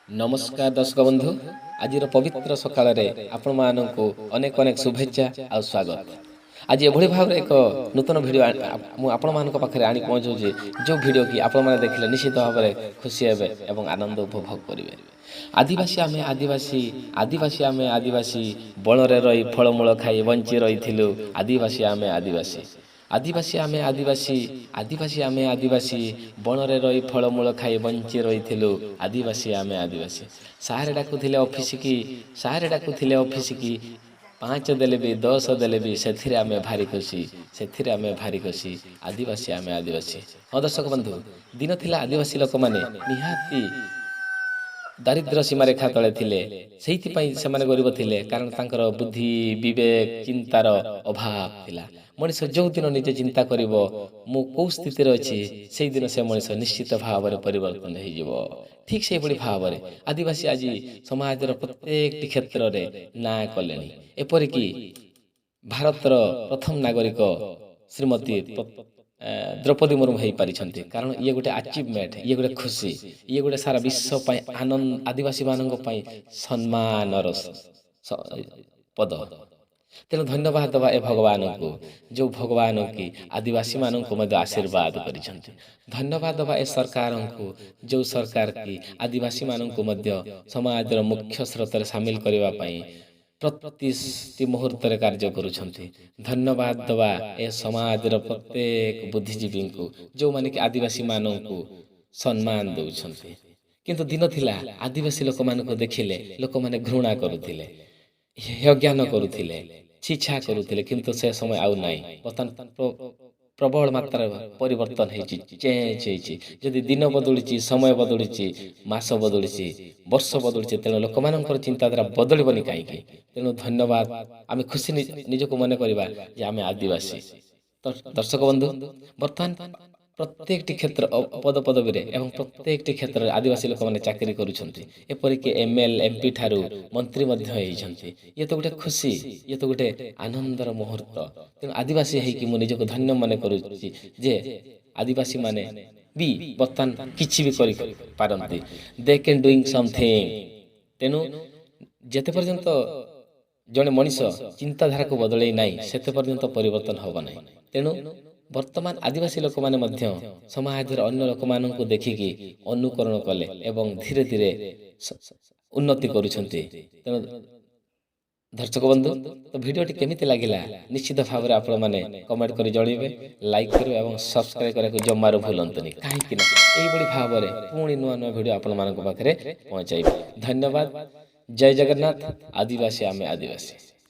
ନମସ୍କାର ଦର୍ଶକ ବନ୍ଧୁ, ଆଜିର ପବିତ୍ର ସକାଳରେ ଆପଣମାନଙ୍କୁ ଅନେକ ଅନେକ ଶୁଭେଚ୍ଛା ଆଉ ସ୍ୱାଗତ। ଆଜି ଏଭଳି ଭାବରେ ଏକ ନୂତନ ଭିଡ଼ିଓ ମୁଁ ଆପଣମାନଙ୍କ ପାଖରେ ଆଣି ପହଞ୍ଚୁଛି, ଯେଉଁ ଭିଡ଼ିଓ କି ଆପଣମାନେ ଦେଖିଲେ ନିଶ୍ଚିତ ଭାବରେ ଖୁସି ହେବେ ଏବଂ ଆନନ୍ଦ ଉପଭୋଗ କରିବେ। ଆଦିବାସୀ ଆମେ ଆଦିବାସୀ, ଆଦିବାସୀ ଆମେ ଆଦିବାସୀ, ବଣରେ ରହି ଫଳମୂଳ ଖାଇ ବଞ୍ଚି ରହିଥିଲୁ। ଆଦିବାସୀ ଆମେ ଆଦିବାସୀ, ଆଦିବାସୀ ଆମେ ଆଦିବାସୀ, ଆଦିବାସୀ ଆମେ ଆଦିବାସୀ, ବଣରେ ରହି ଫଳମୂଳ ଖାଇ ବଞ୍ଚି ରହିଥିଲୁ। ଆଦିବାସୀ ଆମେ ଆଦିବାସୀ। ସାରେ ଡାକୁଥିଲେ ଅଫିସିକି, ସାରେ ଡାକୁଥିଲେ ଅଫିସିକି, 5 ଦେଲେ ବି 10 ଦେଲେ ବି ସେଥିରେ ଆମେ ଭାରି ଖୁସି, ସେଥିରେ ଆମେ ଭାରି ଖୁସି। ଆଦିବାସୀ ଆମେ ଆଦିବାସୀ। ହଁ ଦର୍ଶକ ବନ୍ଧୁ, ଦିନ ଥିଲା ଆଦିବାସୀ ଲୋକମାନେ ନିହାତି ଦାରିଦ୍ର୍ୟ ସୀମାରେଖା ତଳେ ଥିଲେ। ସେଇଥିପାଇଁ ସେମାନେ ଗରିବ ଥିଲେ, କାରଣ ତାଙ୍କର ବୁଦ୍ଧି, ବିବେକ, ଚିନ୍ତାର ଅଭାବ ଥିଲା। ମଣିଷ ଯେଉଁଦିନ ନିଜେ ଚିନ୍ତା କରିବ ମୁଁ କେଉଁ ସ୍ଥିତିରେ ଅଛି, ସେଇଦିନ ସେ ମଣିଷ ନିଶ୍ଚିତ ଭାବରେ ପରିବର୍ତ୍ତନ ହେଇଯିବ। ଠିକ୍ ସେଇଭଳି ଭାବରେ ଆଦିବାସୀ ଆଜି ସମାଜର ପ୍ରତ୍ୟେକଟି କ୍ଷେତ୍ରରେ ନାଁ କଲେଣି। ଏପରିକି ଭାରତର ପ୍ରଥମ ନାଗରିକ ଶ୍ରୀମତୀ ଦ୍ରୌପଦୀ ମୁର୍ମୁ ହେଇପାରିଛନ୍ତି। କାରଣ ଇଏ ଗୋଟେ ଆଚିଭମେଣ୍ଟ, ଇଏ ଗୋଟେ ଖୁସି, ଇଏ ଗୋଟେ ସାରା ବିଶ୍ୱ ପାଇଁ ଆନନ୍ଦ, ଆଦିବାସୀମାନଙ୍କ ପାଇଁ ସମ୍ମାନର ପଦ। ତେଣୁ ଧନ୍ୟବାଦ ଦେବା ଏ ଭଗବାନଙ୍କୁ, ଯେଉଁ ଭଗବାନ କି ଆଦିବାସୀମାନଙ୍କୁ ମଧ୍ୟ ଆଶୀର୍ବାଦ କରିଛନ୍ତି। ଧନ୍ୟବାଦ ଦେବା ଏ ସରକାରଙ୍କୁ, ଯେଉଁ ସରକାର କି ଆଦିବାସୀମାନଙ୍କୁ ମଧ୍ୟ ସମାଜର ମୁଖ୍ୟ ସ୍ରୋତରେ ସାମିଲ କରିବା ପାଇଁ ପ୍ରତିଟି ମୁହୂର୍ତ୍ତରେ କାର୍ଯ୍ୟ କରୁଛନ୍ତି। ଧନ୍ୟବାଦ ଦେବା ଏ ସମାଜର ପ୍ରତ୍ୟେକ ବୁଦ୍ଧିଜୀବୀଙ୍କୁ, ଯେଉଁମାନେ କି ଆଦିବାସୀମାନଙ୍କୁ ସମ୍ମାନ ଦେଉଛନ୍ତି। କିନ୍ତୁ ଦିନ ଥିଲା, ଆଦିବାସୀ ଲୋକମାନଙ୍କୁ ଦେଖିଲେ ଲୋକମାନେ ଘୃଣା କରୁଥିଲେ, ହେୟଜ୍ଞାନ କରୁଥିଲେ, ଛିଛା କରୁଥିଲେ। କିନ୍ତୁ ସେ ସମୟ ଆଉ ନାହିଁ। ବର୍ତ୍ତମାନ ପ୍ରବଳ ମାତ୍ରାରେ ପରିବର୍ତ୍ତନ ହେଇଛି, ଚେଞ୍ଜ ହେଇଛି। ଯଦି ଦିନ ବଦଳିଛି, ସମୟ ବଦଳିଛି, ମାସ ବଦଳିଛି, ବର୍ଷ ବଦଳିଛି, ତେଣୁ ଲୋକମାନଙ୍କର ଚିନ୍ତାଧାରା ବଦଳିବନି କାହିଁକି? ତେଣୁ ଧନ୍ୟବାଦ, ଆମେ ଖୁସି ନିଜକୁ ମନେ କରିବା ଯେ ଆମେ ଆଦିବାସୀ। ତ ଦର୍ଶକ ବନ୍ଧୁ, ବର୍ତ୍ତମାନ ପ୍ରତ୍ୟେକଟି କ୍ଷେତ୍ର, ପଦ ପଦବୀରେ ଏବଂ ପ୍ରତ୍ୟେକଟି କ୍ଷେତ୍ରରେ ଆଦିବାସୀ ଲୋକମାନେ ଚାକିରି କରୁଛନ୍ତି। ଏପରିକି ଏମ୍ ଏଲ୍, ଏମ୍ ପି ଠାରୁ ମନ୍ତ୍ରୀ ମଧ୍ୟ ହେଇଛନ୍ତି। ଇଏ ତ ଗୋଟେ ଖୁସି, ଇଏ ତ ଗୋଟେ ଆନନ୍ଦର ମୁହୂର୍ତ୍ତ। ତେଣୁ ଆଦିବାସୀ ହେଇକି ମୁଁ ନିଜକୁ ଧନ୍ୟ ମନେ କରୁଛି ଯେ ଆଦିବାସୀମାନେ ବି ବର୍ତ୍ତମାନ କିଛି ବି କରିପାରନ୍ତି। They can doing something. ତେଣୁ ଯେତେ ପର୍ଯ୍ୟନ୍ତ ଜଣେ ମଣିଷ ଚିନ୍ତାଧାରାକୁ ବଦଳେଇ ନାହିଁ, ସେତେ ପର୍ଯ୍ୟନ୍ତ ପରିବର୍ତ୍ତନ ହେବ ନାହିଁ। ତେଣୁ ବର୍ତ୍ତମାନ ଆଦିବାସୀ ଲୋକମାନେ ମଧ୍ୟ ସମାଜର ଅନ୍ୟ ଲୋକମାନଙ୍କୁ ଦେଖିକି ଅନୁକରଣ କଲେ ଏବଂ ଧୀରେ ଧୀରେ ଉନ୍ନତି କରୁଛନ୍ତି। ତେଣୁ ଦର୍ଶକ ବନ୍ଧୁ, ତ ଭିଡ଼ିଓଟି କେମିତି ଲାଗିଲା, ନିଶ୍ଚିତ ଭାବରେ ଆପଣମାନେ କମେଣ୍ଟ କରି ଜଣାଇବେ, ଲାଇକ୍ କରିବେ ଏବଂ ସବସ୍କ୍ରାଇବ୍ କରିବାକୁ ଜମାରୁ ଭୁଲନ୍ତୁନି। କାହିଁକି ନା ଏଇଭଳି ଭାବରେ ପୁଣି ନୂଆ ନୂଆ ଭିଡ଼ିଓ ଆପଣମାନଙ୍କ ପାଖରେ ପହଞ୍ଚାଇବି। ଧନ୍ୟବାଦ। ଜୟ ଜଗନ୍ନାଥ। ଆଦିବାସୀ ଆମେ ଆଦିବାସୀ।